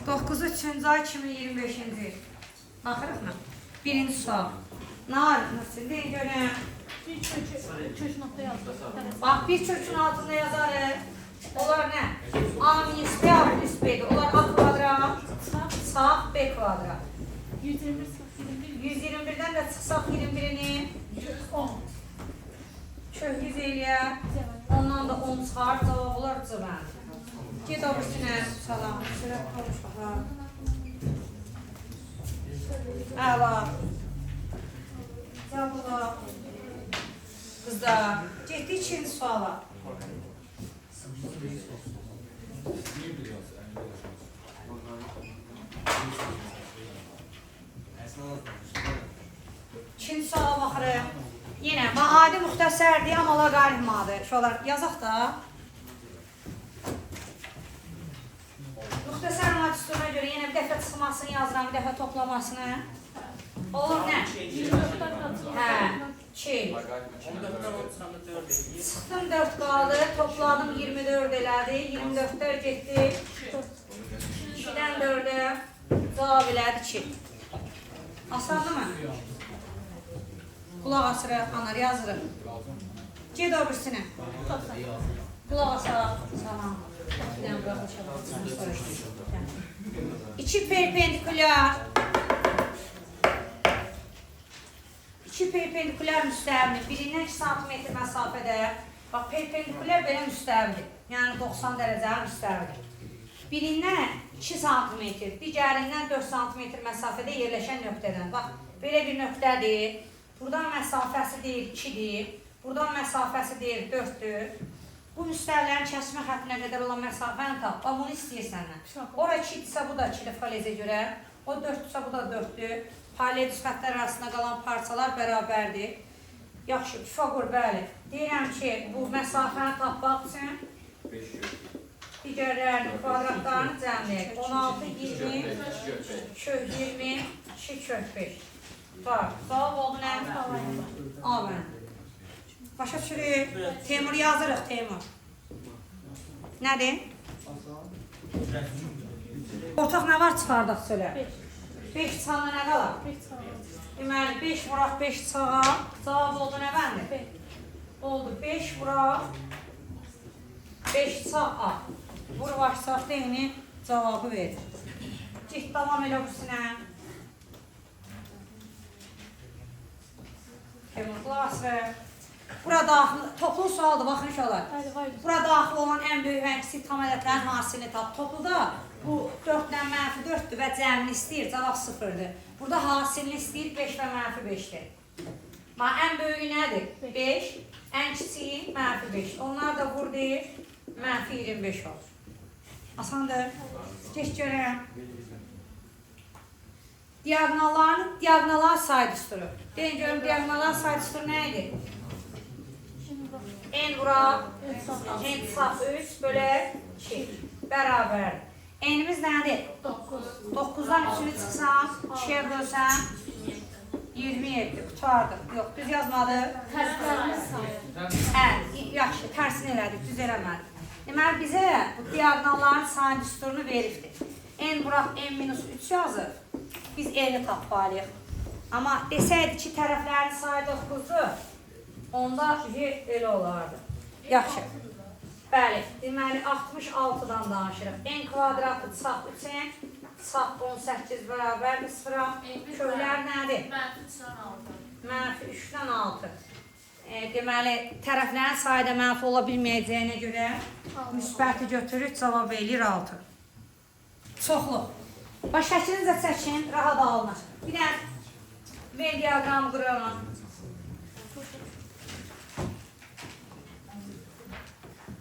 9-u 3-cü ay 2025-ci il. Baxırıq mı? Birinci sual. Nə arifməsin? Deyin görüm. Bir kök nokta yazdım. Bax, bir kökün altında yazarıq. Onlar nə? A minus B, A plus B-dir. Onlar A kvadrat, sağ B kvadrat. 121 21 121-dən də çıxsaq 21-ini 10. kök 100 eləyə. Ondan da 10 çıxar, cavab olar C bəndi. Get o birisinə. Salam. Şöyle konuş bakalım. Əla. Cavab. Qızlar, getdik ikinci suala. İkinci suala baxırıq. Yenə, bax, adi müxtəsərdir, amma loqaritmadır. Uşaqlar, yazaq da. Müxtəsər matisturuna görə yenə bir dəfə çıxmasını yazıram, bir dəfə toplamasını. Olur nə? Hə, 2. Çıxdım 4 qaldı, topladım 24 elədi. 24-lər getdi. 2-dən 4-ə cavab elədi 2. Asandır mı? Qulaq asırıq, anar yazırıq. Get o birisinə. Qulaq asaq. Salam. Bir dənə buraxılışa baxsın. İki perpendikulyar. İki perpendikulyar müstəvini birindən 2 sm məsafədə. Bax, perpendikulyar belə müstəvidir. Yəni 90 dərəcəli müstəvidir. Birindən 2 sm, digərindən 4 sm məsafədə yerləşən nöqtədən. Bax, belə bir nöqtədir. Buradan məsafəsi deyir 2-dir. Buradan məsafəsi deyir 4-dür. Bu müstəvilərin kəsmə xəttinə qədər olan məsafəni tap. Bax, bunu istəyir səndən. Ora 2-dirsə, bu da 2-dir falezə görə. O 4-dürsə, bu da 4-dür. Paralel düz xəttlər arasında qalan parçalar bərabərdir. Yaxşı, Pifaqor, bəli. Deyirəm ki, bu məsafəni tapmaq üçün digərlərinin kvadratlarını cəmləyək. 16, 20, kök 20, 2 kök 5. Var. Cavab oldu nə? A bəndi. Başa düşürük. Teymur yazırıq, Teymur. Nədir? Ortaq nə var çıxardaq söylə? 5. 5 çıxanda nə qalar? 5 çıxaraq. Deməli, 5 vuraq 5 çıxağa. Cavab oldu nə bəndi? 5. Oldu 5 vuraq 5 çıxaq A. Vurub açsaq da eyni cavabı verir. Get, davam elə bu sinə. Teymur, qulaq asırıq. Bura daxil, toplu sualdır, baxın uşaqlar. Bura daxil olan ən böyük və ən kiçik tam ədədlərin hasilini tap. Topluda bu 4-dən mənfi 4-dür və cəmini istəyir, cavab 0-dır. Burada hasilini istəyir 5 və mənfi 5-dir. Amma ən böyüyü nədir? 5, ən kiçiyi mənfi 5. Onlar da vur deyir, mənfi 25 olur. Asandır. Keç görəm. Diaqonalların, diaqonalar say düsturu. Deyin görüm, diaqonalar say düsturu nə idi? N vuraq, N çıxaq 3 bölək 2 bərabərdir. N'imiz nədir? 9. 9-dan 3-ünü çıxsan, 2-yə bölsən 27, qurtardıq. Yox, düz yazmadıq. Tərslərini sayın. Hə, yaxşı, tərsini elədik, düz eləmədik. Deməli, bizə bu diaqonalların sayın düsturunu veribdir. N vuraq, N minus 3 yazır. Biz N-i tapmalıyıq. Amma desəydi ki, tərəflərin sayı 9-dur, onda elə olardı. Yaxşı. Bəli, deməli 66-dan danışırıq. N kvadratı çıxaq 3N, çıxaq 18 bərabərdir 0-a. Köklər nədir? Mənfi 3-dən 6. Mənfi 3-dən 6. Deməli, tərəflərin sayı da mənfi ola bilməyəcəyinə görə müsbəti götürür, cavab eləyir 6. Çoxluq. Baş şəklini də çəkin, rahat alınır. Bir dənə Venn diaqramı quralım.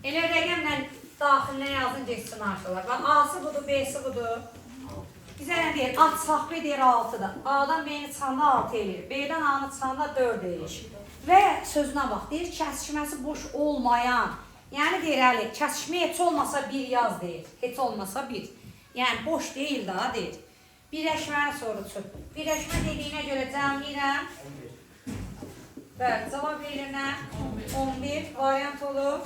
Elə rəqəmlə daxilinə yazın, getsin aşağılar. Bax, A-sı budur, B-si budur. Bizə nə deyir? A çıxaq B deyir 6-dır. A-dan B-ni çıxanda 6 eləyir. B-dən A-nı çıxanda 4 eləyir. Və sözünə bax, deyir kəsişməsi boş olmayan. Yəni deyir Əli, kəsişmə heç olmasa 1 yaz deyir. Heç olmasa 1. Yəni boş deyil daha deyir. Birləşməni soruşur. Birləşmə dediyinə görə cəmləyirəm. Bəli, cavab verir nə? 11 variant olur.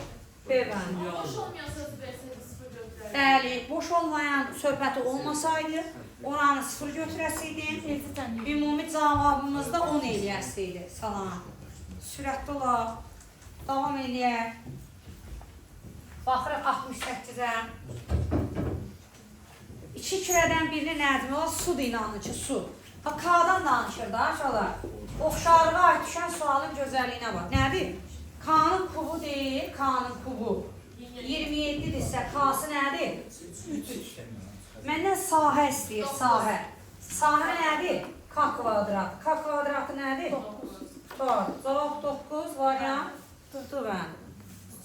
B bəndi. Boş olmayan sözü verseydi 0 götürərdik. Bəli, boş olmayan söhbəti olmasaydı, oranı 0 götürəsiydin. Ümumi cavabımızda 10 eləyəsiydi. Salam. Sürətli olaq. Davam eləyək. Baxırıq 68-ə. İki kürədən birinin həcmi olar, sudur inanın ki, su. Ha, K-dan danışır da uşaqlar. Oxşarlığa aid düşən sualın gözəlliyinə bax. Nədir? K-nın kubu deyil, K-nın kubu. 27-dirsə, K-sı nədir? 3. Məndən sahə istəyir, sahə. Sahə nədir? K kvadrat. K kvadratı nədir? 9. Doğru. Cavab 9, variant D bəndi.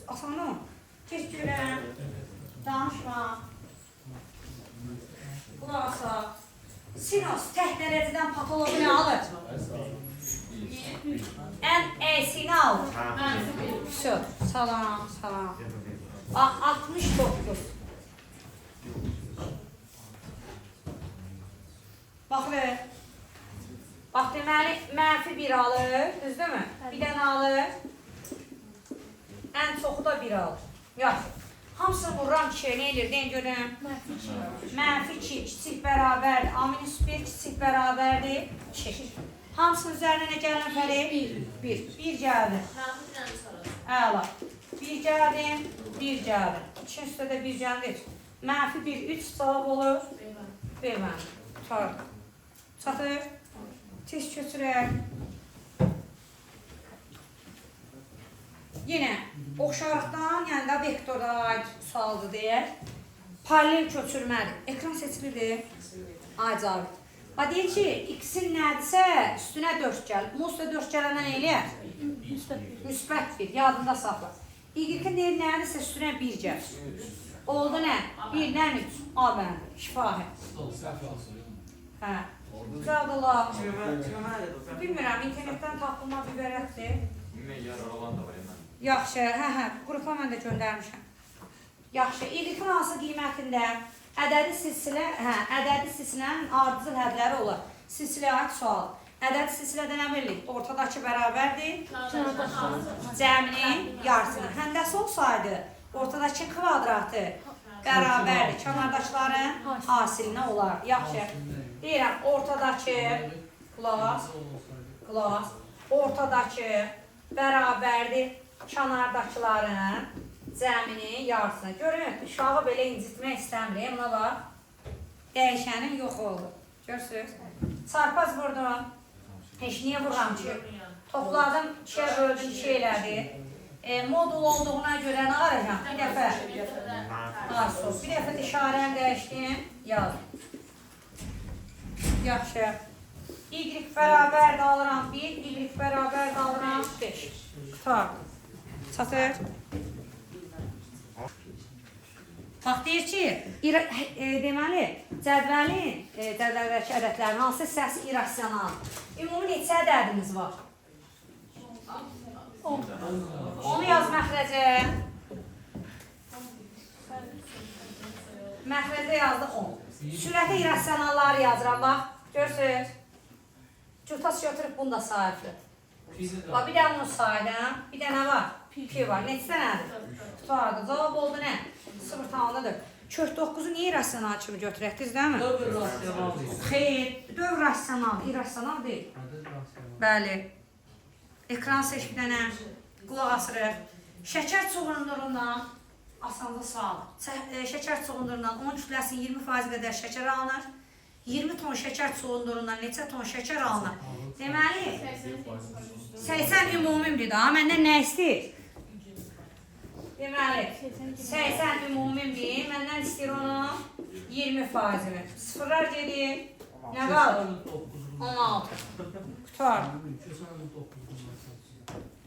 Asan mı? Keç görəm. Danışma. Qulaq asaq. Sinus tək dərəcədən patologu nə alır? Ən əyisini alır. Vso. Salam, salam. Bax, 69. Bax, ver. Bax, deməli, mənfi 1 alır, düzdürmü? Bir dənə alır. Ən çoxu da 1 alır. Yaxşı. Hamısını vururam 2-yə, nə eləyir? Deyin görüm. Mənfi 2. Mənfi 2, kiçik bərabərdir. A minus 1 kiçik bərabərdir. 2. Hamısının üzərinə nə gələn fəri? 1. 1. 1 gəldi. Əla. 1 gəldim, 1 gəldi. 2-nin üstə də 1 gəldi. Mənfi 1, 3 cavab olur. B bəndi. Tutardı. Çatır. Tez köçürək. Yenə oxşarlıqdan, yəni də vektora aid sualdır deyək. Paralel köçürmədir. Ekran seçilidir. Ay Cavid. Bax, deyir ki, x-in nədirsə üstünə 4 gəlir. Bunun üstünə 4 gələndə nə eləyər? Müsbət 1. Müsbət 1, yadında saxla. Y-in deyir nədirsə üstünə 1 gəlir. Oldu nə? 1-dən 3. A bəndi. Şifahi. Hə. Cavablar. Bilmirəm, internetdən tapılma bir vərəqdir. Yaxşı, hə, qrupa mən də göndərmişəm. Yaxşı, Y-in hansı qiymətində ədədi silsilə, hə, ədədi silsilənin ardıcıl hədləri olar. Silsiləyə aid sual. Ədədi silsilədə nə bilirik? Ortadakı bərabərdir. Cəminin yarısına. Həndəsi olsaydı, ortadakı kvadratı bərabərdir. Kənardakıların hasilinə olar. Yaxşı. Deyirəm, ortadakı, qulaq as, qulaq as, ortadakı bərabərdir kənardakıların cəminin yarısına. Görün, uşağı belə incitmək istəmirəm. Buna bax, dəyişənin yox oldu. Görürsünüz? Çarpaz vurdum. Heç niyə vururam ki? Topladım, 2-yə böldüm, 2 elədi. Modul olduğuna görə nə arayacağam? Bir dəfə. Bir dəfə işarəni dəyişdim, yazdım. Yaxşı. Y bərabər də alıram 1, Y bərabər də alıram 5. Qutardı. Çatır. Bax, deyir ki, deməli, cədvəlin, cədvəldəki ədədlərin hansı hissəsi irrasional? Ümumi neçə ədədimiz var? 10. Onu yaz məxrəcə. Məxrəcə yazdıq 10. Sürətə irrasionalları yazıram, bax. Görürsünüz? Cürtas götürüb bunu da sahibdir. Bax, bir dənə bunu saydım. Bir dənə var. Pi var. Neçə dənədir? Tutardı. Cavab oldu nə? 0,4. Kök 9-u niyə irrasional kimi götürək? Düz deyilmi? Xeyr. Dövr rasional. İrrasional deyil. Bəli. Ekran seç bir dənə. Qulaq asırıq. Şəkər çuğundurundan asanca sual. Şəkər çuğundurundan 10 kütləsinin 20% qədər şəkər alınır. 20 ton şəkər çuğundurundan neçə ton şəkər alınır? Deməli, 80 ümumimdir daha. Məndən nə istəyir? Deməli, 80 ümumimdir. Məndən istəyir onun 20%-ni. Sıfırlar gedir. Nə qalır? 16. Qutar.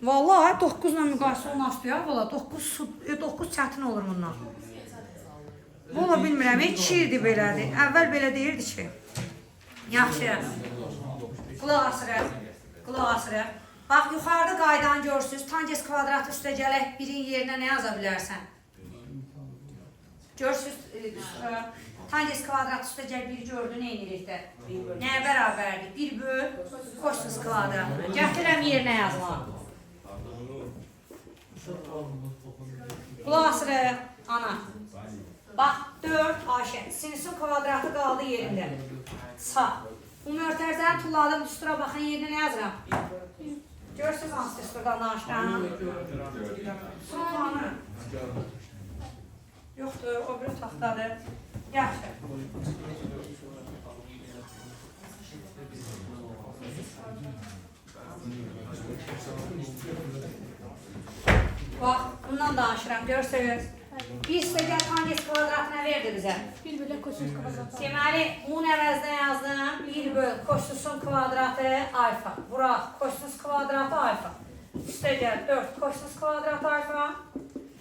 Vallahi 9 ilə müqayisə olmaz ya. Valla 9 çətin olur bundan. Valla bilmirəm, 2 idi belədir. Əvvəl belə deyirdi ki. Yaxşı. Qulaq asırıq. Qulaq asırıq. Bax, yuxarıda qaydanı görürsünüz. Tangens kvadratı üstə gələk birin yerinə nə yaza bilərsən? Görürsünüz, tangens kvadratı üstə gəl 1 gördü, nə edirik də? Nəyə bərabərdir? 1 böl kosinus kvadratına. Gətirirəm yerinə yazmağı. Qulaq asırıq, ana. Bax, 4 Ayşə. Sinusun kvadratı qaldı yerində. Sağ. Bu mötərizəni tulladım, düstura baxın, yerinə nə yazıram? Görürsünüz hansı düsturdan danışıram? Sultanı. Yoxdur, o biri taxtadır. Yaxşı. Bax, bundan danışıram, görürsünüz. Bir stəgəl tangens kvadratı nə verdi bizə? 1 bölü kosinüs kvadratı. Deməli, bunun əvəzinə yazdım. 1 böl kosinusun kvadratı alfa. Vuraq, kosinus kvadratı alfa. Üstəgəl 4 kosinus kvadratı alfa.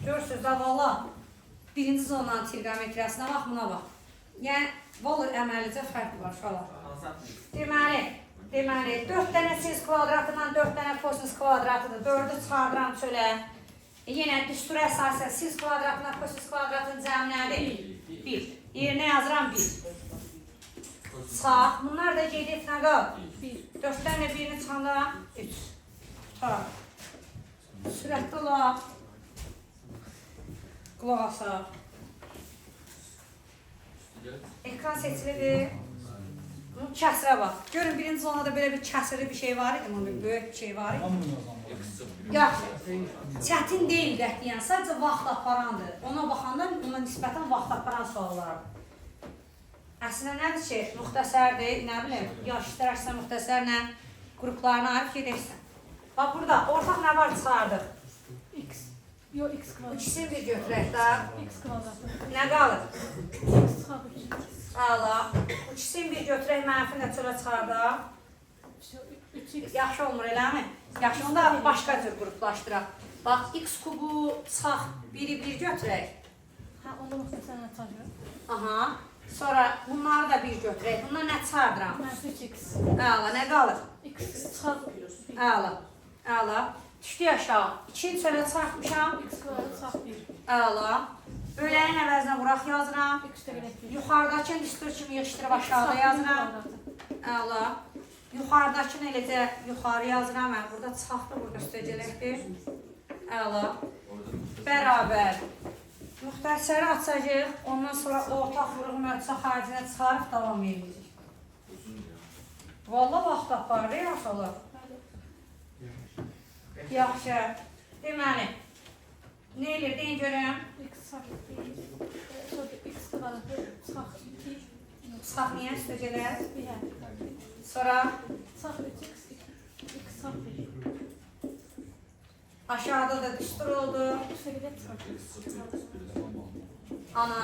Görürsünüz də valla. Birinci zonanın trigonometriyasına bax, buna bax. Yəni, valla əməlicə fərq var uşaqlar. Deməli, 4 dənə sinus kvadratından 4 dənə kosinus kvadratıdır. 4-ü çıxardıram çölə. Yenə düstura əsasən sinus kvadratından kosinus kvadratının cəmi nədir? 1. Yerinə yazıram 1. Sağ. Bunlar da gedib nə qal? 1. 4-dən də birini çıxanda 3. Tutaraq. Sürətli olaq. Qulaq asaq. Ekran seçilidir. Bunun kəsrə bax. Görün, birinci zonada belə bir kəsirli bir şey var idi, bunun bir böyük bir şey var idi. Yaxşı. Çətin deyil qətiyyən, sadəcə vaxt aparandır. Ona baxanda ona nisbətən vaxt aparan suallardır. Əslində nədir ki, müxtəsərdir, nə bilim, yaş istərsən müxtəsərlə qruplarına ayırıb gedirsən. Bax burada ortaq nə var çıxardıq? X. Yo, x kvadratı. İkisini bir götürək də. X kvadratı. Nə qalır? X çıxaq 3. Əla. İkisini bir götürək, mənfini də çölə çıxardaq. 3x. Yaxşı olmur, eləmi? Yaxşı, onda başqa cür qruplaşdıraq. Bax, x kubu çıxaq, biri bir götürək. Hə, onda müxtəsərlə çıxarırıq. Aha. Sonra bunları da bir götürək. Bundan nə çıxardıram? Mənfi 3x. Əla, nə qalır? X çıxaq 1. Əla. Əla. Düşdü aşağı. 2-ni çölə çıxartmışam. X kvadratı çıxaq 1. Əla. Böləyin əvəzinə vuraq yazıram. X təqrək 1. Yuxarıdakını düstur kimi yığışdırıb aşağıda yazıram. Əla. Yuxarıdakını eləcə yuxarı yazıram. Mən burada çıxaqdır, burada üstəcələkdir. Əla. Bərabər. Müxtəsəri açacağıq. Ondan sonra ortaq vuruq mötərizə xaricinə çıxarıb davam edəcək. Valla vaxt aparır, yaxşı olur. Yaxşı. Deməli, nə eləyir? Deyin görüm. X çıxaq 1. Sonra x kvadratı çıxaq 2. Çıxaq niyə üstəcələr? 1. Hə. Sonra Çıxaq 3x. X çıxaq 1. aşağıda da düstur oldu. Üstəgələ çıxaq. Ana.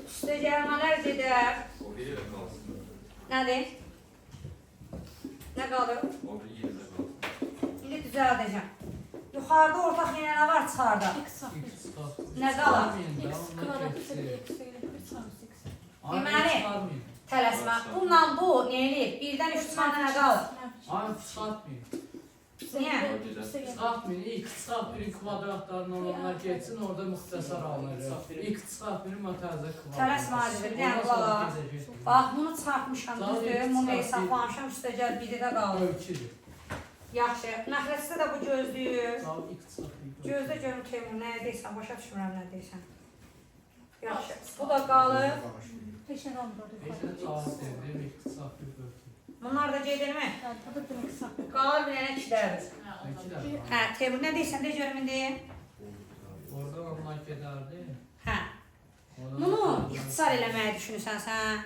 Üstə gəlmələr gedər. O biri də kalsın. Nədir? Nə qalır? O biri yerində kalsın. İndi düzəldəcəm. Yuxarıda ortaq yenə nə var çıxarda? X çıxaq 1. Nə qalır? X kvadratı üstəgələ x üstəgələ 1 çıxaq 3x. Deməli, tələsmə. Bununla bu nə eləyir? 1-dən 3 çıxanda nə qalır? Ay çıxartmayın. Niyə? Çıxartmayın. X çıxart 1-in kvadratlarından olanlar getsin, orada müxtəsər alınacaq. X çıxart 1-in mötərizə kvadratı. Tələsmə Azizim, nə qulaq. Bax, bunu çıxartmışam, düzdür. Bunu hesablamışam, üstəgəl biri də qalır. O 2-dir. Yaxşı. Məxrəcdə də bu gözləyir. Cavab x çıxart 1. Gözlə görüm Teymur, nə deyirsən, başa düşmürəm nə deyirsən. Yaxşı. Bu da qalır. Heç nə qalmır orada. Heç nə cavab verdim, x çıxart 1 bölü Bunlar da gedirmi? Bəli, o da demək çıxaq 1. Qalır bir dənə ikilərdir. 2. İki Hə, Teymur, nə deyirsən, de görüm indi. Oradan onlar gedərdi. Hə. Bunu ixtisar eləməyi düşünürsən sən.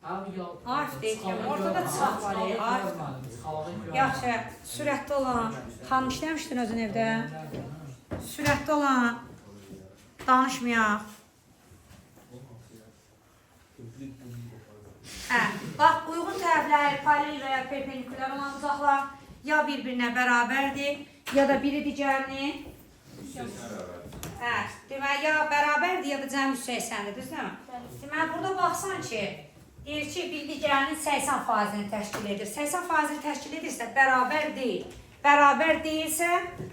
Abi ya. Arif deyil ki, ortada çıxaq var, Arif. Yaxşı, sürətli olan. Xanım işləmişdin özün evdə. Sürətli olan. Danışmayaq. Hə, bax, uyğun tərəfləri paralel və ya perpendikulyar olan uzaqlar ya bir-birinə bərabərdir, ya da biri digərini. Hə, deməli, ya bərabərdir, ya da cəmi 180-dir, düzdürmü? Deməli, burada baxsan ki, deyir ki, bir digərinin 80%-ni təşkil edir. 80%-ni təşkil edirsə, bərabər deyil. Bərabər deyilsə,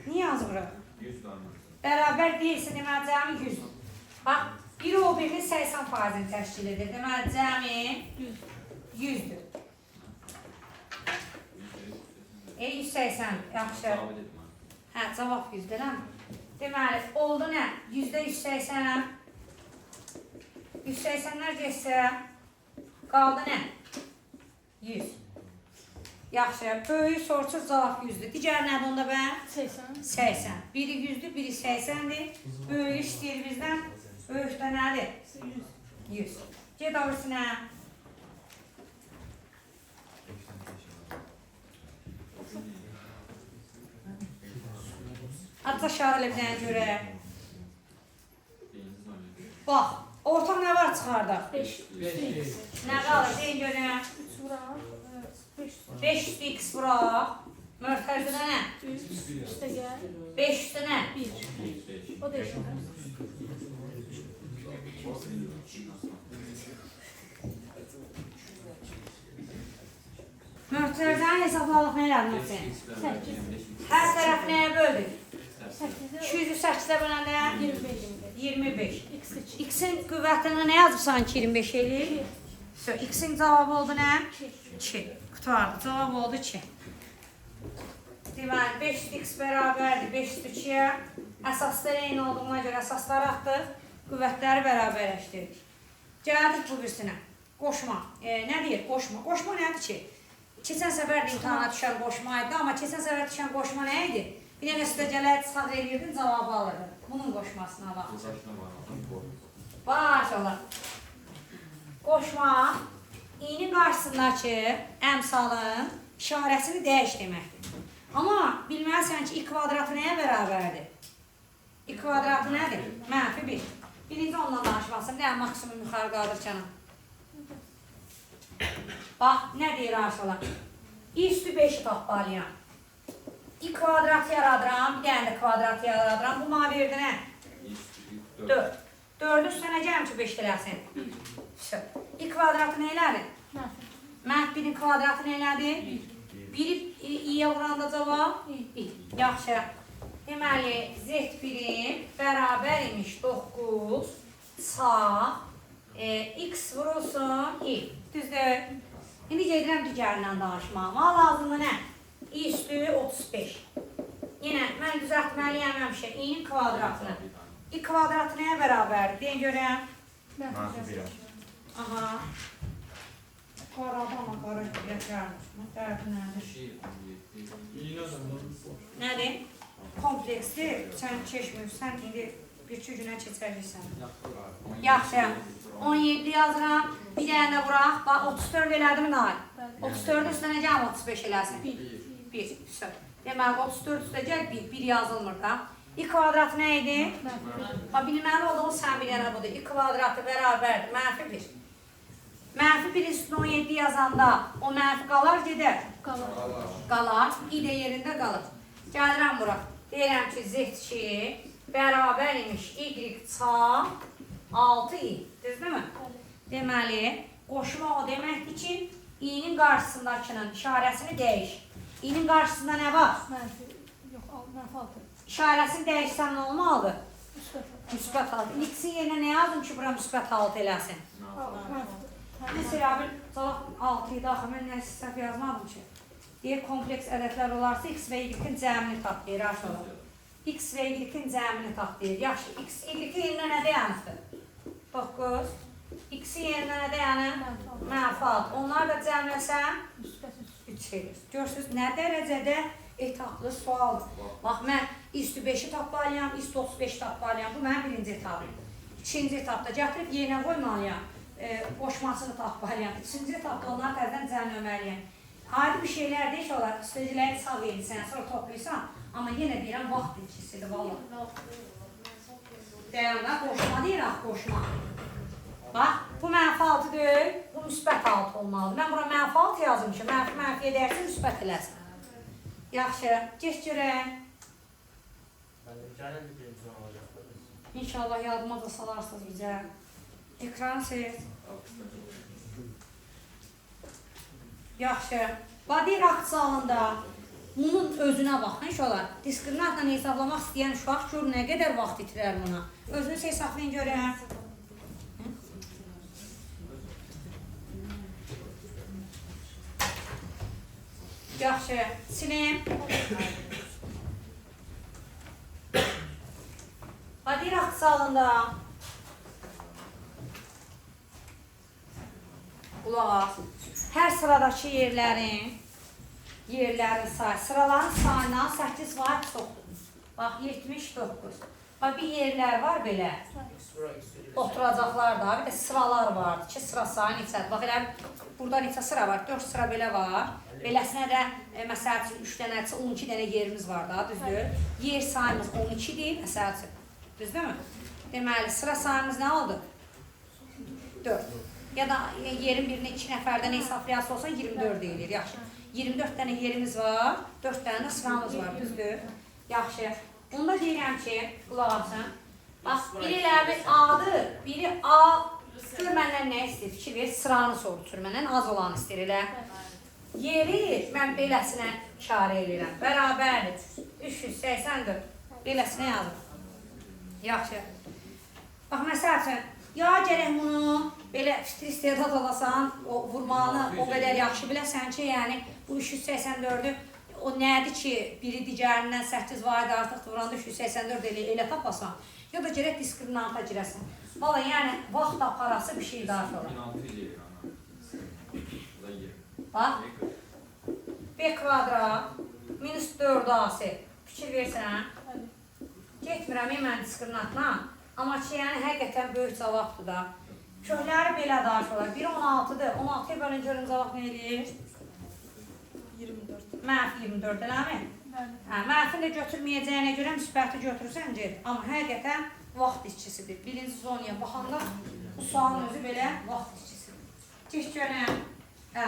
niyə yazmırıq? 100 tane. Bərabər deyilsə, deməli, cəmi 100. Bax, biri o birinin 80%-ni təşkil edir. Deməli, cəmi 100-dür. 180, yaxşı. Sabit etmem. Hə, cavab 100-dür, hə? Deməli, oldu nə? %180, 180-lər getsə, qaldı nə? 100. Yaxşı, böyüyü soruşur, cavab 100-dür. Digər nədir onda bə? 80. 80. Biri 100-dür, biri 80-dir. Böyüyü istəyir bizdən. Böyük də nədir? 100. 100. Get o birisinə. At aşağı elə bir dənə görək. Bax, ortaq nə var çıxardaq? 5. 5. Nə qalır? Deyin görək. 3 vuraq. 5. 500x vuraq. Mörtəzdə nə? 3. Üstə gəl. 5 üstə nə? 1. O da eşitdir. Mörtəzəni hesabladıq nə elədin Hüseyn? 8. Hər tərəf nəyə böldük? 8-ə 208-ə böləndə 25. 25. X 2. X-in qüvvətini nə yazıbsan ki 25 eləyir? X-in cavabı oldu nə? 2. 2. Qutardı. Cavab oldu 2. Deməli 5x bərabərdir 502-yə. Əsaslar eyni olduğuna görə əsasları atdıq. Qüvvətləri bərabərləşdirdik. Gəldik bu birisinə. Qoşma. Nə deyir? Qoşma. Qoşma nədir ki? Keçən səfər də imtahana düşən qoşma idi, amma keçən səfər düşən qoşma nə idi? Bir dənə üstə gələk çıxaq eləyirdin, cavabı alırdın. Bunun qoşmasına bax. Maşallah. Qoşma i-nin qarşısındakı əmsalın işarəsini dəyiş deməkdir. Amma bilməlisən ki, i kvadratı nəyə bərabərdir? I kvadratı nədir? Mənfi 1. Birinci ondan danışmasın. Nə maksimum yuxarı qaldır canım. Bax, nə deyir aşağı? İ üstü 5 tapmalıyam. I kvadratı yaradıram, bir dənə də kvadratı yaradıram. Bu mənə verdi nə? 4. 4-ün üstünə nə gəlim ki 5 eləsin? I kvadratı nə elədi? Mənfi 1-in kvadratı nə elədi? 1-i i-yə vuranda cavab? İ. Yaxşı. Deməli, Z1-in bərabər imiş 9 çarp x vurulsun i. Düzdür? İndi gedirəm digərindən danışmağa. Mənə lazımdır nə? I üstü 35. Yenə mən düzəltməliyəm həmişə i-nin kvadratını. I kvadratı nəyə bərabərdir? Deyin görəm. Mənfi 1. Aha. Qaradı amma qara gəlmiş. Dərdi nədir? Nədir? Kompleksdir. Sən keçmir. Sən indi bir-iki günə keçəcəksən. Yaxşı. 17 yazıram. Bir dənə də vuraq. Bax, 34 elədi mi Nail? 34-ün üstünə nə gəlir 35 eləsin? 1. Deməli, 34 üstə gəl 1. 1 yazılmır da. I kvadratı nə idi? Bax, bilməli olduğun sən bir dənə budur. I kvadratı bərabərdir. Mənfi 1. Mənfi 1 üstünə 17 yazanda o mənfi qalar gedər. Qalar. Qalar. I də yerində qalır. Gəlirəm bura. Deyirəm ki, Z2 bərabər imiş Y çarp 6i. Düzdürmü? Deməli, qoşma o deməkdir ki, i-nin qarşısındakının işarəsini dəyiş. İ-nin qarşısında nə var? Mənfi, yox, mənfi 6. İşarəsini dəyişsən nə olmalıdır? Müsbət 6. Müsbət 6. X-in yerinə nə yazdım ki, bura müsbət 6 eləsin? Mənfi. Nəsə elə bil, cavab 6 idi axı, mən nəsə səhv yazmadım ki. Deyir, kompleks ədədlər olarsa x və y-in cəmini tap deyir, aşağı. X və y-in cəmini tap deyir. Yaxşı, x, y-in yerinə nə dayanıbdır? 9. X-in yerinə nə dayanır? Mənfi 6. Onları da cəmləsəm 3 edir. Görürsünüz, nə dərəcədə etaplı sualdır. Bax, mən i üstü 5-i tapmalıyam, i üstü 35-i tapmalıyam. Bu mənim birinci etapım. İkinci etapda gətirib yerinə qoymalıyam. Qoşmasını tapmalıyam. Üçüncü etapda onları təzədən cəmləməliyəm. Adi bir şeylər deyil ki, olar, üstəciləri sağ eləyirsən, sonra toplayırsan. Amma yenə deyirəm, vaxt itkisidir, vallah. Dayanlar, qoşma deyir, axı, qoşma. Bax, bu mənfi 6 deyil, bu müsbət 6 olmalıdır. Mən bura mənfi 6 yazım ki, mənfi mənfiyə dəyərsin, müsbət eləsin. Yaxşı, geç görək. İnşallah yadıma da salarsınız bizə. Ekran seç. Yaxşı. Bax, deyir, aksalında bunun özünə bax, inşallah. Diskriminantla hesablamaq istəyən uşaq gör nə qədər vaxt itirər buna. Özünüz hesablayın görək. Yaxşı, silim. Bax, deyir, aksalında Qulaq as. Hər sıradakı yerlərin sayı, sıraların sayından 8 vahid çoxdur. Bax, 79. Bax, bir yerlər var belə. Oturacaqlar da, bir də sıralar vardır ki, sıra sayı neçədir. Bax, elə burada neçə sıra var? 4 sıra belə var. Beləsinə də, məsəl üçün, 3 dənəçi, 12 dənə yerimiz var da, düzdür? Yer sayımız 12-dir, məsəl üçün. Düzdürmü? Deməli, sıra sayımız nə oldu? 4. Ya da yerin birini 2 nəfərdən hesablayası olsan 24 eləyir. Yaxşı. 24 dənə yerimiz var, 4 dənə də sıramız var, düzdür? Yaxşı. Onda deyirəm ki, qulaq asın. Bax, biri elə bir A-dır, biri A. Gör məndən nə istəyir? Fikir ver, sıranı soruşur məndən, az olanı istəyir elə. Yeri mən beləsinə işarə eləyirəm. Bərabərdir. 384. Beləsinə yazım. Yaxşı. Bax, məsəl üçün, ya gərək bunu belə fikir istedad olasan, o vurmanı o qədər yaxşı biləsən ki, yəni bu 384-ü o nədir ki, biri digərindən 8 vahid artıqdır, vuranda 384 elə tapasan, ya da gərək diskriminanta girəsən. Valla, yəni vaxt aparası bir şey daha sonra. 1600 eləyir ana. Bu da 20. Bax, B kvadrat minus 4AC. Fikir versən, getmirəm mən diskriminantla, amma ki, yəni həqiqətən böyük cavabdır da. Kökləri belə danışırlar. Biri 16-dır. 16-ya bölün görün cavab nə eləyir? 24. Mənfi 24 eləmi? Bəli. Hə, mənfini də götürməyəcəyinə görə müsbəti götürürsən get. Amma həqiqətən vaxt işçisidir. Birinci zonaya baxanda bu sualın özü belə vaxt işçisidir. Keç görən, hə,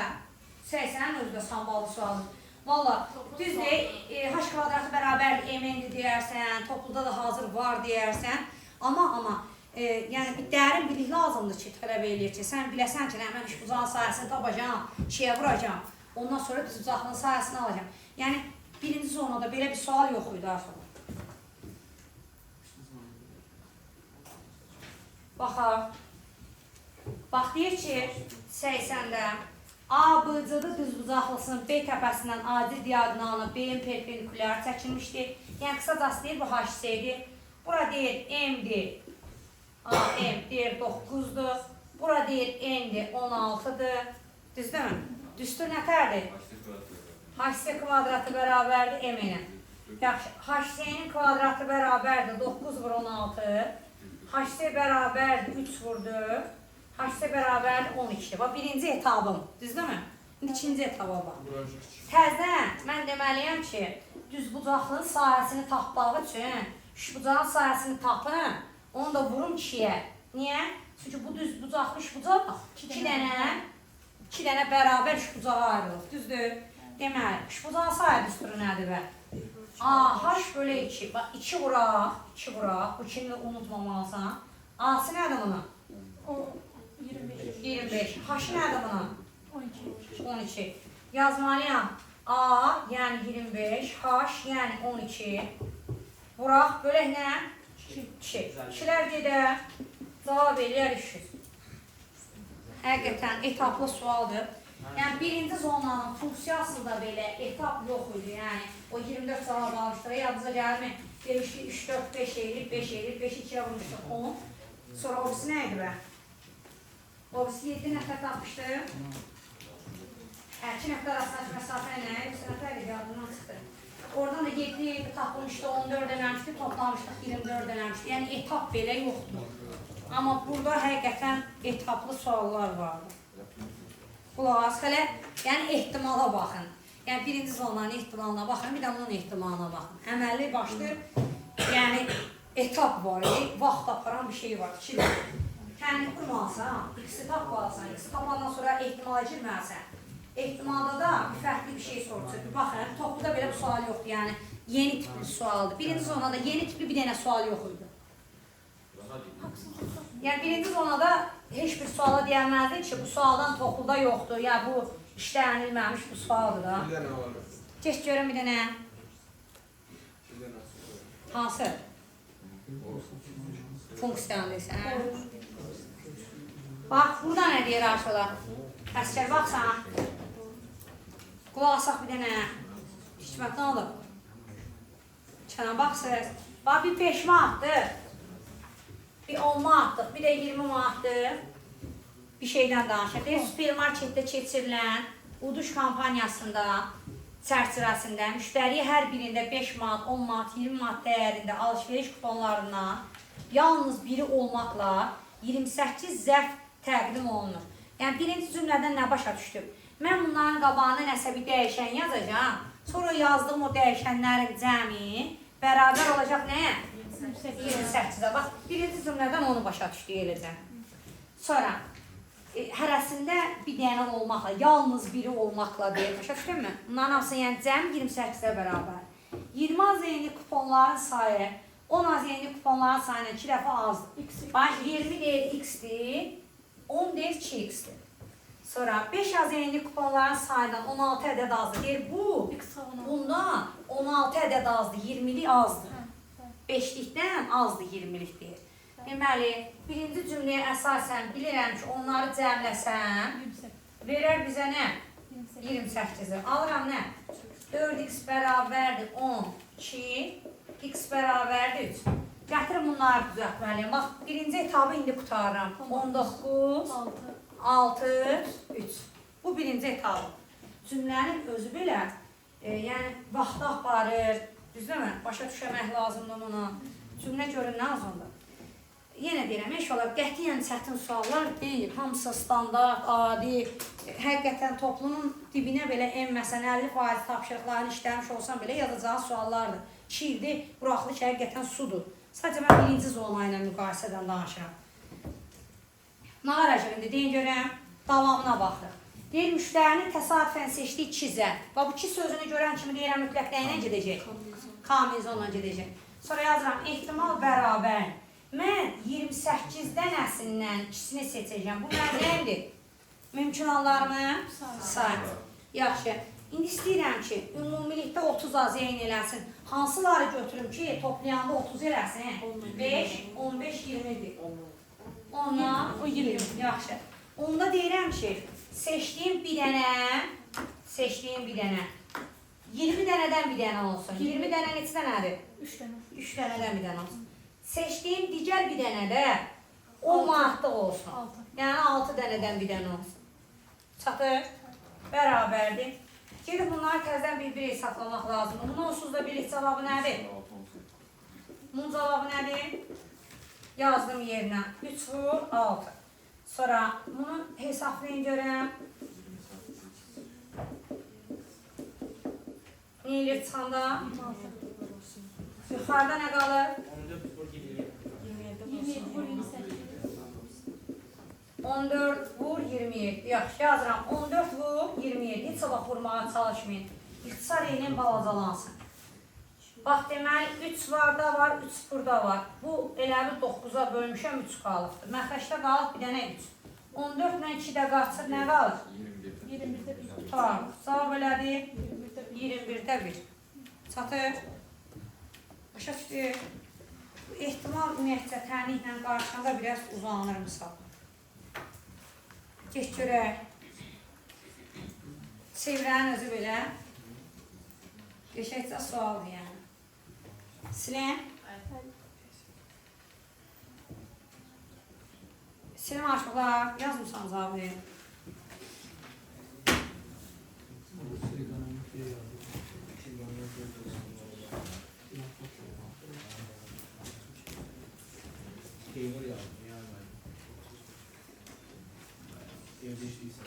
80-in özü də samballı sualdır. Valla, düzdür, h kvadratı bərabərdir mn-dir deyərsən, topluda da hazır var deyərsən. Amma yəni bir dərin bilik lazımdır ki, tələb eləyir ki, sən biləsən ki, mən üçbucağın sayəsini tapacağam, ikiyə vuracağam, ondan sonra düzbucaqlının sayəsini alacağam. Yəni, birinci zonada belə bir sual yox idi artıq. Baxaq. Bax, deyir ki, 80-də A, B, C-də düzbucaqlısının B təpəsindən AD diaqonalına B-nin perpendikulyarı çəkilmişdir. Yəni, qısacası deyir, bu HC-dir. Bura deyir, M-dir. A, M deyir 9-dur. Bura deyir, N-dir 16-dır. Düzdürmü? Düzdür, nətərdir? HC kvadratı bərabərdir M ilə. Yaxşı, HC-nin kvadratı bərabərdir 9 vur 16. HC bərabərdir 3 vur 4. HC bərabərdir 12. Bax, birinci etabım. Düzdürmü? İndi ikinci etaba bax. Təzədən mən deməliyəm ki, düzbucaqlının sahəsini tapmaq üçün üçbucağın sahəsini tapın, onu da vurum 2-yə. Niyə? Çünki bu düzbucaqlı üçbucaq iki dənə bərabər üçbucağa ayrılır. Düzdür? Deməli, üçbucağın sahə düsturu nədir bə? A, H bölü 2. Bax, 2 vuraq, 2 vuraq. Bu 2-ni unutmamalısan. A-sı nədir bunun? 25. 25. H-ı nədir bunun? 12. 12. Yazmalıyam. A, yəni 25, H, yəni 12. Vuraq, bölək nə? 2. 2-lər gedər, cavab eləyər 300. Həqiqətən etaplı sualdır. Yəni, birinci zonanın funksiyasında belə etap yox idi. Yəni, o 24 cavab almışdır. Yadınıza gəlmi? Demişdik 3, 4, 5 eləyir, 5 eləyir, 5-i 2-yə vurmuşduq 10. Sonra o birisi nə idi bə? O birisi 7 nəfər tapmışdı. Hə, 2 nəfər arasındakı məsafə nə? 3 nəfər idi, yadından çıxdı. Oradan da 7 tapılmışdı, 14 eləmişdi, toplamışdıq, 24 eləmişdi. Yəni, etap belə yoxdur. Amma burada həqiqətən etaplı suallar vardı. Qulaq as, hələ, yəni ehtimala baxın. Yəni, birinci zonanın ehtimalına baxın, bir də bunun ehtimalına baxın. Əməlli başlı, yəni, etap var, vaxt aparan bir şey var. Kəndini qurmalısan, x-i tapmalısan, x-i tapandan sonra ehtimala girməlisən. Ehtimalda da bir fərqli bir şey soruşur. Bir baxın, topluda belə bir sual yoxdur, yəni yeni tipli sualdır. Birinci zonada yeni tipli bir dənə sual yox idi. Yəni, birinci zonada heç bir suala deyəməzdin ki, bu sualdan topluda yoxdur, ya bu işlənilməmiş bu sualdır da. Bir dənə var. Keç görün bir dənə. Bir dənə. Hansı? Funksiyanı deyirsən. Bax, burada nə deyir Ayşola? Əsgər, baxsan. Qulaq asaq bir dənə. Hikmət nə olub? Kənan, baxsız. Bax, bir 5 manatdır. Bir 10 manatdır, bir də 20 manatdır. Bir şeydən danışır. Deyir, supermarketdə keçirilən uduş kampaniyasında çərçivəsində müştəriyə hər birində 5 manat, 10 manat, 20 manat dəyərində alış-veriş kuponlarından yalnız biri olmaqla 28 zərf təqdim olunur. Yəni, birinci cümlədən nə başa düşdüm? Mən bunların qabağına nəsə bir dəyişən yazacağam. Sonra yazdığım o dəyişənlərin cəmi bərabər olacaq nəyə? 28-ə. Bax, birinci cümlədən onu başa düşdük eləcə. Sonra, hərəsində bir dənə olmaqla, yalnız biri olmaqla deyir. Başa düşdünmü? Bunların hamısı, yəni cəmi 28-ə bərabər. 20 az enli kuponların sayı 10 az enli kuponların sayından 2 dəfə azdır. Bax, 20 deyir x-dir, 10 deyir 2x-dir. Sonra 5 az enli kuponların sayından 16 ədəd azdır. Deyir, bu, bundan 16 ədəd azdır, 20-lik azdır. 5-likdən azdır, 20-lik deyir. Deməli, birinci cümləyə əsasən bilirəm ki, onları cəmləsəm, verər bizə nə? 28-i. Alıram nə? 4x bərabərdir 10, 2, x bərabərdir 3. Gətirin bunları düzəltməliyəm. Bax, birinci etabı indi qurtarıram. 19, 6, 3. Bu birinci etabı. Cümlənin özü belə, yəni vaxtı aparır, düzdürmü? Başa düşəmək lazımdır buna. Cümlə görün nə azındır. Yenə deyirəm, inşallah qətiyyən çətin suallar deyil. Hamısı standart, adi, həqiqətən toplumun dibinə belə enməsən, 50% tapşırıqlarını işləmiş olsan belə yazacağın suallardır. 2 ildir, quraqlıq həqiqətən sudur. Sadəcə mən birinci zona ilə müqayisədən danışıram. Nə aracaq indi? Deyin görəm, davamına baxırıq. Deyir, müştərinin təsadüfən seçdiyi 2 zərf. Bax, bu 2 sözünü görən kimi deyirəm, mütləq nə ilə gedəcək? Kombinizonla gedəcək. Sonra yazıram, ehtimal bərabər. Mən 28 dənəsindən ikisini seçəcəm. Bu mənim nəyimdir? Mümkün hallarımı say. Yaxşı. İndi istəyirəm ki, ümumilikdə 30 az eyni eləsin. Hansıları götürüm ki, toplayanda 30 eləsin? 5, 15, 20-dir. 10-dan 20. Yaxşı. Onda deyirəm ki, seçdiyim bir dənə, 20 dənədən bir dənə olsun. 20 dənə neçə dənədir? 3 dənə. 3 dənədən bir dənə olsun. Seçdiyim digər bir dənə də 10 manatlıq olsun. 6. Yəni 6 dənədən bir dənə olsun. Çatır? Bərabərdir. Gedib bunları təzədən bir-bir hesablamaq lazımdır. Bunun onsuz da bir cavabı nədir? Bunun cavabı nədir? Yazdım yerinə. 3 vur 6. Sonra bunu hesablayın görəm. Nə eləyir çıxanda? Yuxarıda nə qalır? 14 vur 27. 27 vur 28. 14 vur 27. Yaxşı, yazıram. 14 vur 27. Heç vaxt vurmağa çalışmayın. İxtisar eləyən balacalansın. Bax, deməli, 3 varda var, 3 burada var. Bu, elə bir 9-a bölmüşəm, 3 qalıbdır. Məxrəcdə qalıb bir dənə 3. 14 ilə 2 də qaçır, nə qalır? 21-də 1. Tutarıq. Cavab elədi. 21-də 1. 21-də 1. Çatır. Başa düşdük. Ehtimal ümumiyyətcə tənliklə qarşında biraz uzanır misal. Keç görək. Çevrənin özü belə. Qəşəngcə sualdır yəni. Silin. Silin aşıqlar. Yazmısan cavabı. Peynir yazdım ya ben. Evde işliysen.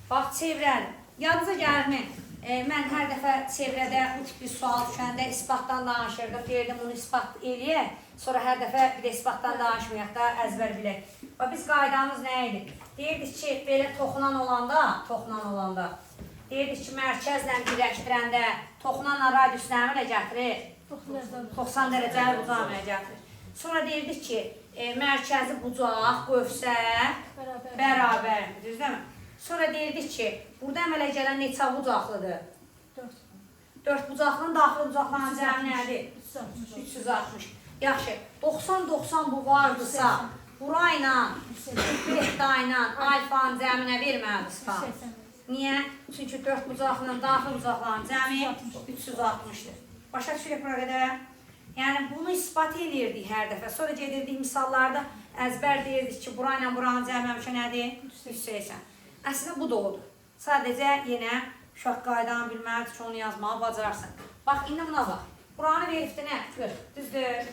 Bax, çevrədir. Yadınıza gəlmi? Mən hər dəfə çevrədə bu tipli sual düşəndə isbatdan danışırdım. Deyirdim, bunu isbat eləyək. Sonra hər dəfə bir də isbatdan danışmayaq da, əzbər bilək. Bax, biz qaydamız nə idi? Deyirdik ki, belə toxunan olanda, deyirdik ki, mərkəzlə birləşdirəndə toxunanla radius nə əmrə gətirir? 90 dərəcəli bucaq əmrə gətirir. Sonra deyirdik ki, mərkəzi bucaq, qövsə bərabər, düz deyilmi? Sonra deyirdik ki, burada əmələ gələn neçə bucaqlıdır? 4. 4 bucaqlının daxili bucaqların cəmi nədir? 360. 360. Yaxşı, 90-90 bu vardısa, burayla, beta ilə alfanın cəminə verməlidir. Niyə? Çünki 4 bucaqlının daxili bucaqların cəmi 360-dır. Başa düşürük bura qədər? Yəni, bunu ispat eləyirdik hər dəfə. Sonra gedirdik misallarda əzbər deyirdik ki, bura ilə buranın cəmi həmişə nədir? 180. Əslində, bu da odur. Sadəcə yenə uşaq qaydanı bilməlidir ki, onu yazmağı bacarsan. Bax, indi buna bax. Buranı veribdir nə? 40. Düzdür?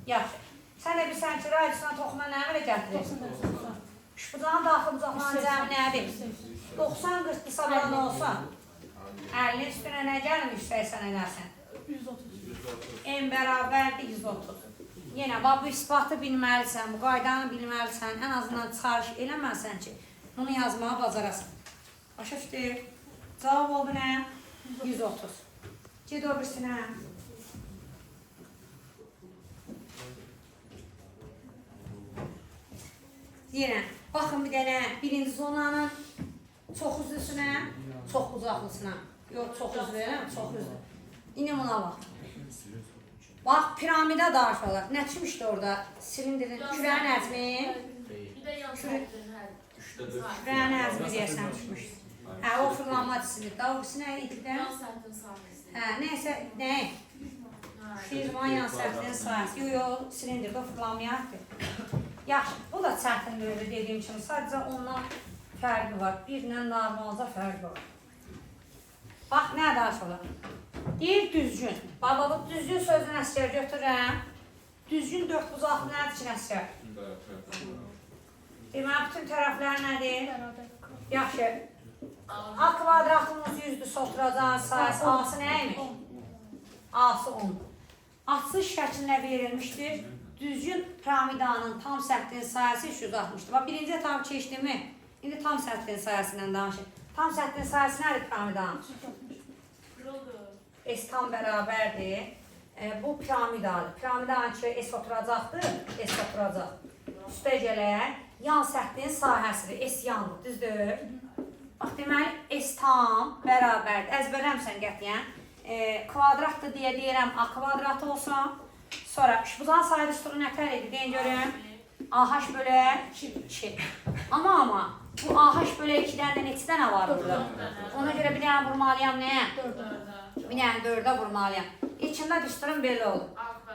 Yaxşı. Sən də bilirsən ki, radiusuna toxuma nə əmələ gətirir? 90. Üçbucağın daxil bucaqların cəmi nədir? 90 40-dırsa bura nə olsa? 50 üstünə nə gəlir 180 eləsən? 130. M bərabərdir 130. Yenə, bax, bu isbatı bilməlisən, bu qaydanı bilməlisən, ən azından çıxarış eləməlisən ki, bunu yazmağı bacarasan. Başa düşdü? Cavab oldu nə? 130. Ged o birisinə. Yenə, baxın bir dənə birinci zonanın çox üzlüsünə, çox uzaqlısına. Yox, çox üzlü, çox üzlü. İndi buna bax. Bax, piramida danışırlar. Nə çıxmışdı orada? Silindirin, kürəyin həcmi. Bir də yan səhvinin hər. 3-də 4. Kürəyin həcmi deyəsən çıxmışdı. Hə, o fırlanma cismidir. Daha o birisi nə idi də? Yan səhvinin sahəsi. Hə, nəysə, nə? Şirvan yan səhvinin sahəsi. Yox, yox, silindirdə o fırlanmaya aiddir. Yaxşı, bu da çətin deyildi dediyim kimi. Sadəcə ondan fərqi var. Birlə normalca fərqi var. Bax, nə danışırlar? Deyir düzgün. Bax, bax, bu düzgün sözünü əsgər götürürəm. Düzgün dörd bucaqlı nədir ki, əsgər? Deməli, bütün tərəflər nədir? Bərabər. Yaxşı. A kvadratımız 100-dür, oturacağın sayısı. A-sı nə imiş? A-sı 10. Açıq şəklində verilmişdir. Düzgün piramidanın tam səthinin sayısı 360-dır. Bax, birinci etabı keçdimi? İndi tam səthinin sayəsindən danışır. Tam səthinin sayısı nədir piramidanın? 360. Kırıldı. S tam bərabərdir. Bu piramidadır. Piramidanın ki, S oturacaqdır, S oturacaq. Üstə gələk, yan səthinin sahəsidir. S yandır, düzdür? Bax, deməli, S tam bərabərdir. Əzbərləmsən qətiyyən. Kvadratdır deyə deyirəm, A kvadratı olsun. Sonra, üçbucağın sayı düsturu nətər idi? Deyin görüm. AH bölə 2. Amma, bu AH bölə 2-dən də neçə dənə var burada? Ona görə bir dənə vurmalıyam nəyə? 4. Bir dənə 4-ə vurmalıyam. İlkində düsturum belə olur.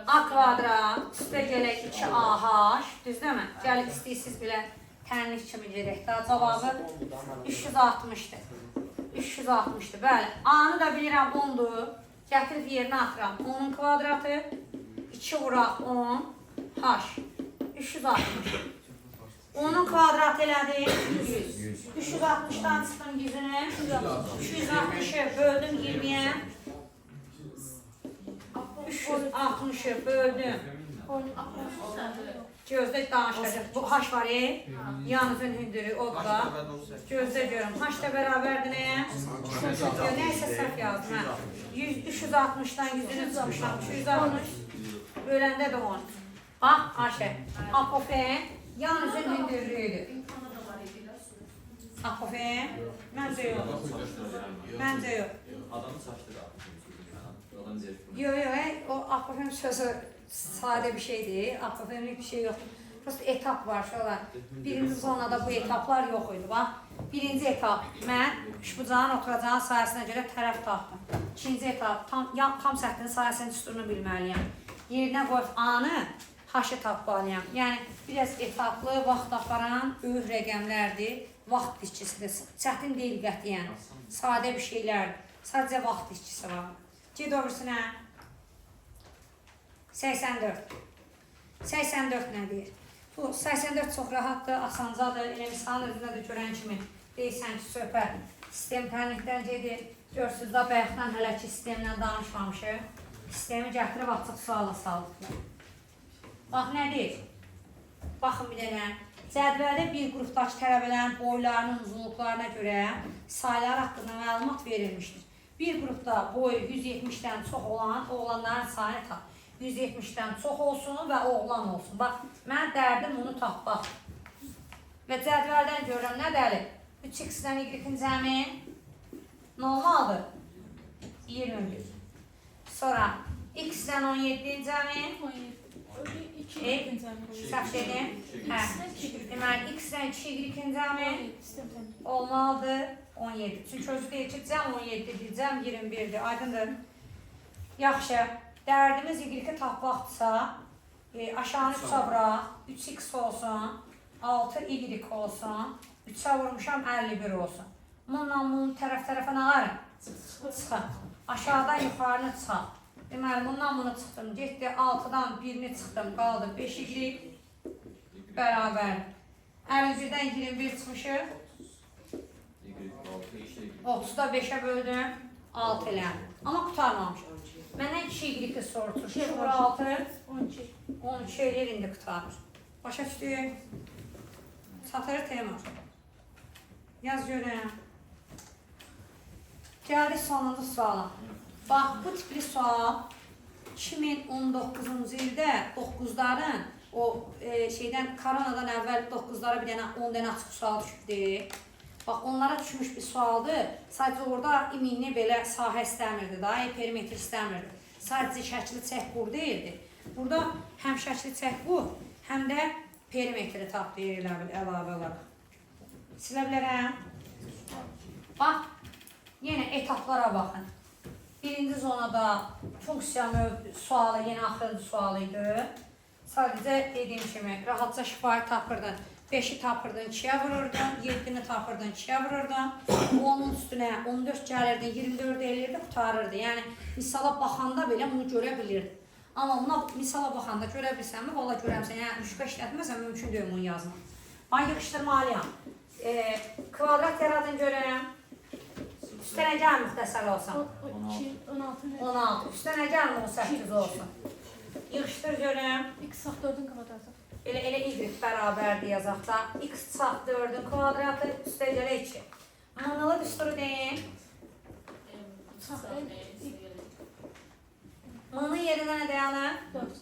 A kvadrat, üstə gələk 2AH, düzdürmü? Gəlib istəyirsiniz belə tənlik kimi gedək. Daha cavabı 360-dır. 360-dır, bəli. A-nı da bilirəm 10-dur. Gətirib yerinə atıram. 10-un kvadratı, 2 vuraq 10, H. 360. 10-un kvadratı elədi 100. 360-dan çıxdım 100-ünü. 360-ı böldüm 20-yə. 360-ı böldüm. Gözdə danışacaq. Bu H var, yanızın hündürü, o da. Gözdə görüm. H da bərabərdir nəyə? Nəysə səhv yazdım, hə. 360-dan 100-ünü çıxmışam. 360 böləndə də 10. Bax, Ayşə, apofen yanızın hündürlüyüdür. Apofen? Məncə yox. Məncə yox. Adamı çaşdır apofen sözü. Adam zerk bunu. Yox, yox, o apofen sözü sadə bir şeydir. Apofenlik bir şey yoxdur. Prosta etap var şöyle. Birinci zonada bu etaplar yox idi. Bax, birinci etap mən üçbucağın oturacağın sayəsinə görə tərəf tapdım. İkinci etap tam səthinin sayəsinin düsturunu bilməliyəm. Yerinə qoyub A-nı H-ı tapmalıyam. Yəni biraz etaplı, vaxt aparan böyük rəqəmlərdir. Vaxt işçisidir. Çətin deyil qətiyyən. Sadə bir şeylərdir. Sadəcə vaxt işçisi var. Ged o birisinə. 84. 84 nə deyir? Bu 84 çox rahatdır, asancadır. Elə misalın özündə də görən kimi deyirsən ki, söhbət sistem tənlikdən gedir. Görürsünüz də bayaqdan hələ ki sistemlə danışmamışıq. Sistemi gətirib açıq suala saldılar. Bax, nə deyir? Baxın bir dənə. Cədvəldə bir qrupdakı tələbələrin boylarının uzunluqlarına görə saylar haqqında məlumat verilmişdir. Bir qrupda boyu 170-dən çox olan oğlanların sayını tap. 170-dən çox olsun və oğlan olsun. Bax, mən dərdim bunu tapmaq. Və cədvəldən görürəm, nə dəli? 3x-dən y-in cəmi nə olmalıdır? 21. Sonra x-dən 17-in cəmi 17. 2 E? Səhv dedim. Hə. Deməli, x-dən 2y-in cəmi olmalıdır 17. Çünki özü deyir ki, cəm 17-dir, cəm 21-dir. Aydındır? Yaxşı. Dərdimiz y-i tapmaqdırsa, aşağını 3-ə vuraq, 3x olsun, 6y olsun, 3-ə vurmuşam 51 olsun. Bununla bunun tərəf-tərəfə nə alarım? Çıxın. Aşağıdan yuxarını çıxaq. Deməli, bundan bunu çıxdım. Getdi 6-dan 1-ni çıxdım, qaldı 5y bərabər. 51-dən 21 çıxmışıq. Y 6 2 Y. 30-da 5-ə böldüm, 6 elə. Amma qurtarmamışam. Məndən 2y soruşur. 2 vur 6, 12. 12 eləyir, indi qurtarır. Başa düşdük? Çatır Teymur. Yaz görüm. Gəldik sonuncu suala. Bax, bu tipli sual 2019-cu ildə 9-ların o şeydən koronadan əvvəl 9-lara bir dənə 10 dənə açıq sual düşübdü. Bax, onlara düşmüş bir sualdır. Sadəcə orada iminli belə sahə istəmirdi da, perimetr istəmirdi. Sadəcə şəkli çək qur deyildi. Burada həm şəkli çək qur, həm də perimetri tap deyir elə bil, əlavə olaraq. Silə bilərəm. Bax, yenə etaplara baxın. Birinci zonada funksiya sualı yenə axırıncı sualı idi. Sadəcə dediyim kimi rahatca şifahi tapırdın. 5-i tapırdın, 2-yə vururdun, 7-ni tapırdın, 2-yə vururdun. Onun üstünə 14 gəlirdin, 24 eləyirdi, qurtarırdı. Yəni misala baxanda belə bunu görə bilirdin. Amma buna misala baxanda görə bilsənmi, valla görəmsən. Yəni rüşqə işlətməsən mümkün deyil bunu yazmaq. Bax, yığışdırmalıyam. Kvadrat yaradın görürəm. Üstə nə gəlir müxtəsər olsun? 2, 16 nə? 16. Üstə nə gəlir 18 olsun? Yığışdır görüm. X çıx 4-ün kvadratı. Elə y bərabərdir yazaq da. X çıx 4-ün kvadratı üstə gələ 2. Manalı düsturu deyin. Çıx N. M-nın yerinə nə dayanır? 4.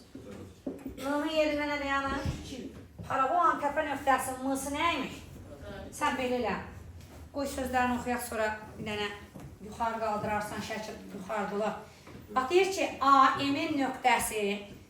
M-nın yerinə nə dayanır? 2. Parabolanın təpə nöqtəsinin M-sı nə imiş? Sən belə elə. Qoy sözlərini oxuyaq, sonra bir dənə yuxarı qaldırarsan, şəkil yuxarıda olar. Bax, deyir ki, A, M-in nöqtəsi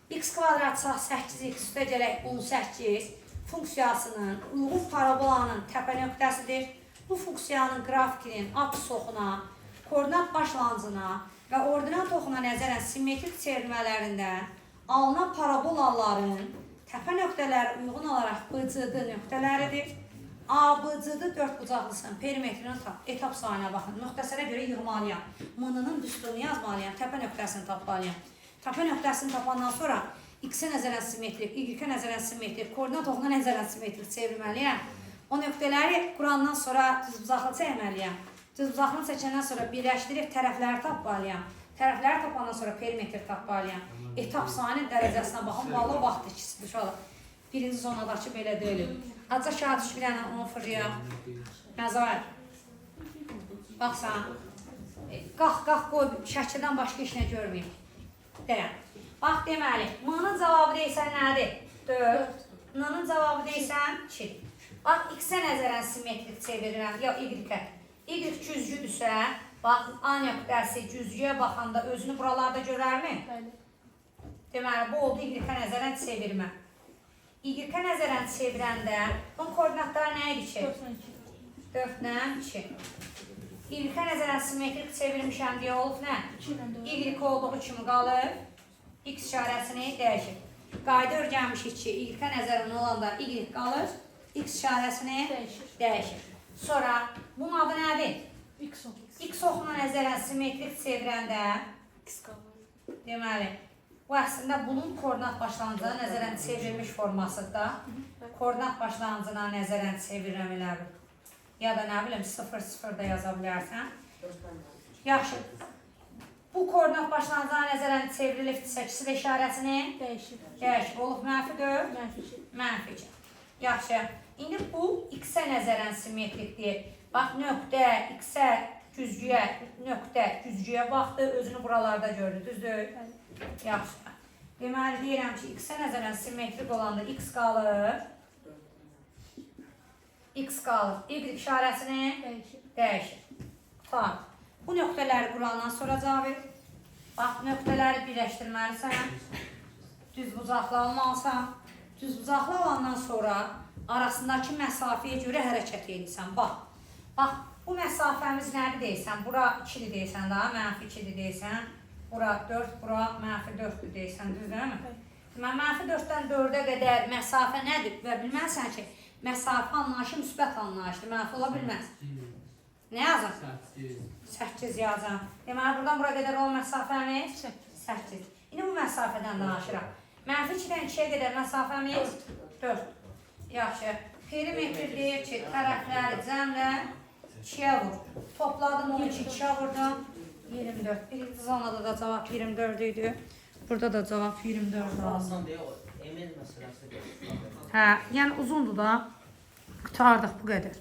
x kvadrat çıx 8x üstə gələk 18 funksiyasının uyğun parabolanın təpə nöqtəsidir. Bu funksiyanın qrafikinin apsis oxuna, koordinat başlanğıcına və ordinat oxuna nəzərən simmetrik çevrilmələrindən alınan parabolaların təpə nöqtələri uyğun olaraq BCD nöqtələridir. ABCD dörd bucaqlısının perimetrini tap, etap sayına baxın. Müxtəsərə görə yığmalıyam. M-nın düsturunu yazmalıyam, təpə nöqtəsini tapmalıyam. Təpə nöqtəsini tapandan sonra x-ə nəzərən simmetrik, y-ə nəzərən simmetrik, koordinat oxuna nəzərən simmetrik çevirməliyəm. O nöqtələri qurandan sonra düzbucaqlı çəkməliyəm. Düzbucaqlı çəkəndən sonra birləşdirib tərəfləri tapmalıyam. Tərəfləri tapandan sonra perimetr tapmalıyam. Etap sayının dərəcəsinə baxın, valla vaxt ikisidir uşaqlar. Birinci zonadakı belə deyil. Aca şahı düş bir dənə onu fırlayaq. Məzahir. Baxsan. Qalx, qalx, qoy, şəkildən başqa heç nə görməyim. Dayan. Bax, deməli, M-nın cavabı deyirsən nədir? 4. N-nın cavabı deyirsən 2. Bax, X-ə nəzərən simmetrik çevirirəm, ya Y-ə. Y güzgüdürsə, bax, A nöqtəsi güzgüyə baxanda özünü buralarda görərmi? Bəli. Deməli, bu oldu Y-ə nəzərən çevirmə. Y-ə nəzərən çevirəndə bunun koordinatları nə idi ki? 4 4 ilə 2. Y-ə nəzərən simmetrik çevirmişəm deyə olub nə? 2 ilə 4. Y olduğu kimi qalır, X işarəsini dəyişir. Qayda öyrənmişik ki, Y-ə nəzərən olanda Y qalır, X işarəsini Dəyişir. dəyişir. Sonra bunun adı nədir? X oxu. X oxuna nəzərən simmetrik çevirəndə, X qalır. deməli, bu əslində bunun koordinat başlanğıcına nəzərən çevrilmiş formasıdır da. Koordinat başlanğıcına nəzərən çevirirəm elə bil. Ya da nə bilim 0, 0 da yaza bilərsən. Yaxşı. Bu koordinat başlanğıcına nəzərən çevrilibdirsə, ikisi də işarəsini Dəyişir. dəyişir. Olub mənfi 4, Mənfi 2. mənfi 2. Yaxşı. İndi bu x-ə nəzərən simmetrikdir. Bax, nöqtə x-ə güzgüyə, nöqtə güzgüyə baxdı, özünü buralarda gördü, düzdür? Bəli. Yaxşı. Deməli, deyirəm ki, x-ə nəzərən simmetrik olanda x qalır. X qalır. Y işarəsini Dəyişir. dəyişir. Tamam. Bu nöqtələri qurandan sonra cavab ver. Bax, nöqtələri birləşdirməlisən. Düzbucaqlı almalısan. Düzbucaqlı alandan sonra arasındakı məsafəyə görə hərəkət edirsən. Bax, bax, bu məsafəmiz nədir deyirsən? Bura 2-dir deyirsən daha, mənfi 2-dir deyirsən. Bura 4, bura mənfi 4-dür deyirsən, düz deyilmi? Deməli, mənfi 4-dən 4-ə qədər məsafə nədir? Və bilməlisən ki, məsafə anlayışı müsbət anlayışdır, mənfi ola bilməz. Nə yazım? 8. 8 yazacağam. Deməli, buradan bura qədər olan məsafəmiz 8. İndi bu məsafədən danışıram. Mənfi 2-dən 2-yə qədər məsafəmiz 4. Yaxşı. Perimetr deyir ki, tərəfləri cəmlə 2-yə vur. Topladım 12, 2-yə vurdum. 24. Birinci zonada da cavab 24 idi. Burada da cavab 24 aldım. Asan deyə o emel məsələsi. Hə, yəni uzundur da. Qurtardıq bu qədər.